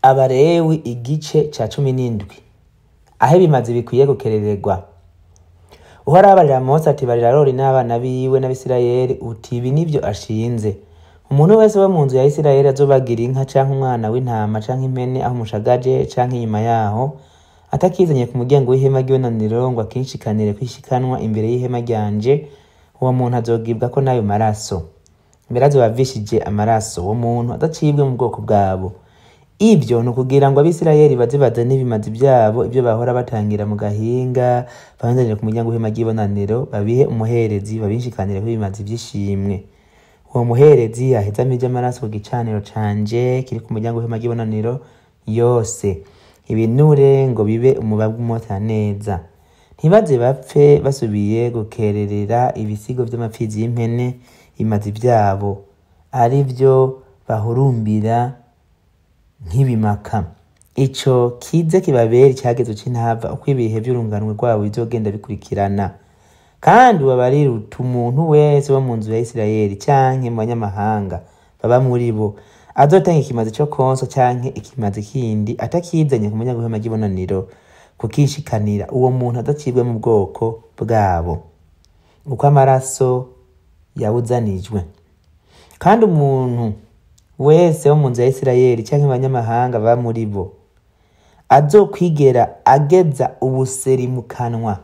Abalewi igice ca 17 aho ibimazi bikwiye gukerererwa. Uhoraho abarira Mose ati: barira Aroni n'abana biwe n'Abisirayeli uti: ibi nivyo ashinze. Umuntu wese wo mu nzu ya Isirayeli azobagira inka canke umwana w'intama canke impene aho umushagaje canke inyuma yaho, atakizanye ku muryango w'ihema ry'ibonaniro ngo akinshikanire kwishikanwa imbere y'ihema ryanje, uwo muntu azogibwako n'ayo maraso. Mbere azoba avishije amaraso uwo muntu adacibwe mu bwoko bwabo. Ivyo ni ukugira ngo Abisirayeli baze bazane ibimazi vyabo, ivyo bahora batangira mu gahinga, babizanire ku muryango w'ihema ry'ibonaniro, babihe umuherezi, babinshikanireko ibimazi vy'ishimwe. Uwo muherezi aheze amije amaraso ku gicaniro canje kiri ku muryango w'ihema ry'ibonaniro yose, ibinure ngo bibe umubabwa umota neza. Ntibaze bapfe basubiye gukererera ibisigo vy'amapfizi y'impene ibimazi vyabo, arivyo bahurumbira nk'ibimaka. Ico kize kibabere icagezo c'intava uko ibihe vy'urunganwe rwabo bizogenda bikurikirana. Kandi ubabarire uti: umuntu wese wo mu nzu ya Isirayeli canke mu banyamahanga baba muri bo azotanga ikimazi co konswa canke ikimazi kindi atakizanye ku muryango w'ihema ry'ibonaniro kukinshikanira, uwo muntu adacibwe mu bwoko bwabo, uko amaraso yawuzanijwe. Kandi umuntu wese wo mu nzu ya Isirayeli canke mu banyamahanga baba muri bo azokwigera ageza ubuseri mu kanwa,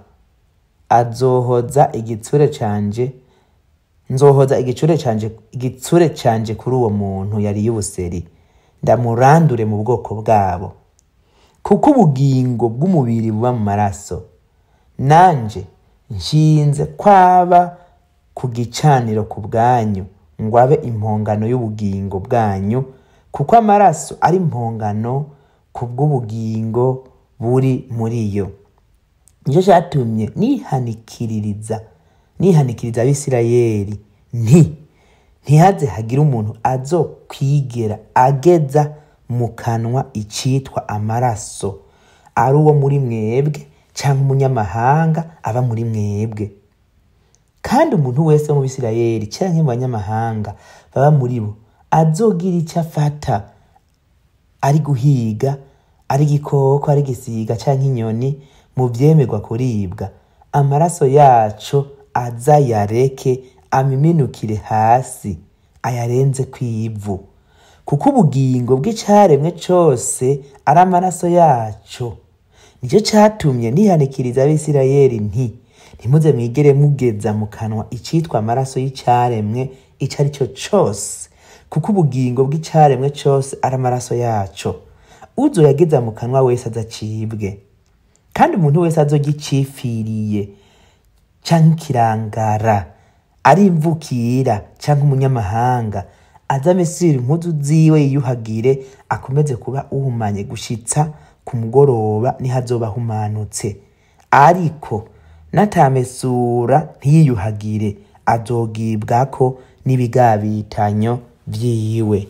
azohoza igitsure canje, nzohoza igitsure canje kuri uwo muntu yariye ubuseri, ndamurandure mu bwoko bwabo. Kuko ubugingo bw'umubiri buba mu maraso, nanje nshinze kwaba ku gicaniro ku bwanyu ngo abe impongano y'ubugingo bwanyu, kuko amaraso ari impongano ku bw'ubugingo buri muri yo. Nico catumye nihanikiriza Abisirayeli nti: ntihaze hagire umuntu azokwigera ageza mu kanwa icitwa amaraso, ari uwo muri mwebwe canke umunyamahanga aba muri mwebwe. Kandi umuntu wese wo mu Bisirayeli canke mu banyamahanga baba muri bo azogira ico afata, ari guhiga, ari igikoko, ari igisiga canke inyoni mu vyemerwa kuribwa, amaraso yaco aza yareke amiminukire hasi, ayarenze kw'ivu, kuko ubugingo bw'icaremwe cose ari amaraso yaco. Nico catumye nihanikiriza Abisirayeli nti: ntimuze mwigere mugeza mu kanwa icitwa amaraso y'icaremwe ico ari cyo cose, kuko ubugingo bw'icaremwe cose ari amaraso yaco. Uzoyageza mu kanwa wese azacibwe. Kandi umuntu wese azorya icifiriye canke ikirangara, ari imvukira canke umunyamahanga, aze amesure impuzu ziwe yiyuhagire, akomeze kuba uhumanye gushitsa ku mugoroba, niho azoba ahumanutse. Ariko natamesura ntiyiyuhagire, azogibwako n'ibigabitanyo vyiwe.